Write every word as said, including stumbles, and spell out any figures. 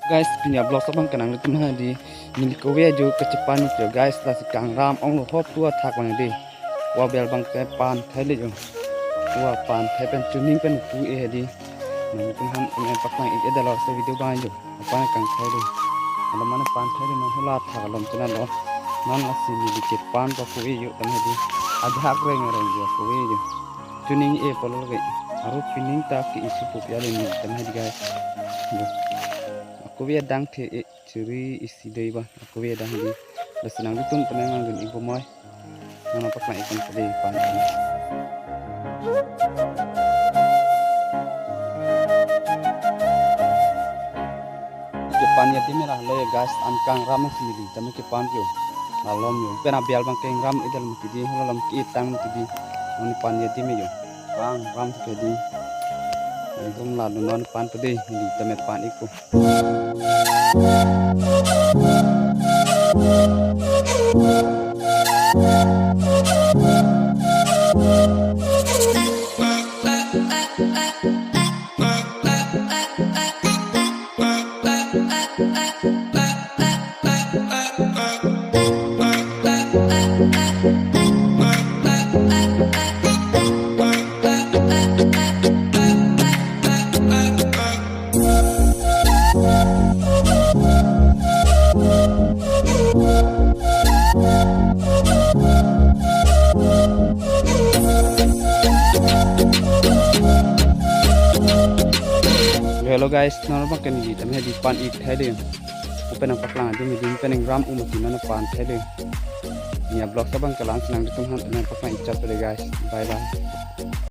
Guys, pini a-vlog abang ke nanglitum aphan hedi. Neli kove ajo kechepan iklo guys, lasi kangram onglo, hop tu athak abang hedi. Wa bel abang ke pan thai le jo. Wa pan thai pen chuning pen pu-e hedi. Nanglitum aphan pen paklang ik-edetlo laso video abang jo. Pan kang thai le. Alam mane pan thai le, non hula athak alom chenalo. Non lasi neli kepan pakove jo tame hedi. Ajahak reng reng jo kove jo. Chuning-e pulo lake. Aru pining ta ke-isu pu pi ale neli tame hedi guys. Jo. Akove adang the-e, chiri isi dei ba, akove adang hedi. Lasi nanglitum tame nangdun ik bomnoi. Nang paklang ik tame hedi pan. Kepan adim lahelo guys, an kangram si neli tame kepan jo. Lalom jo. Pen abel abang ke ngram-edetlo mati di, hula alam ke-etang mati di. Non pan adim jo. Kangram ke hedi. Nangtum lalo non pan pu dei, neli tame pan ikpo. Hello guys, non abang ke neli tame hedi pan ik thai le. Open ang paklang adim hedi, pen ngram-o mati, non pan thai le. Pini a-vlog abang ke la-an si, nanglitum aphan tame paklang ik chot le guys. Bye bye.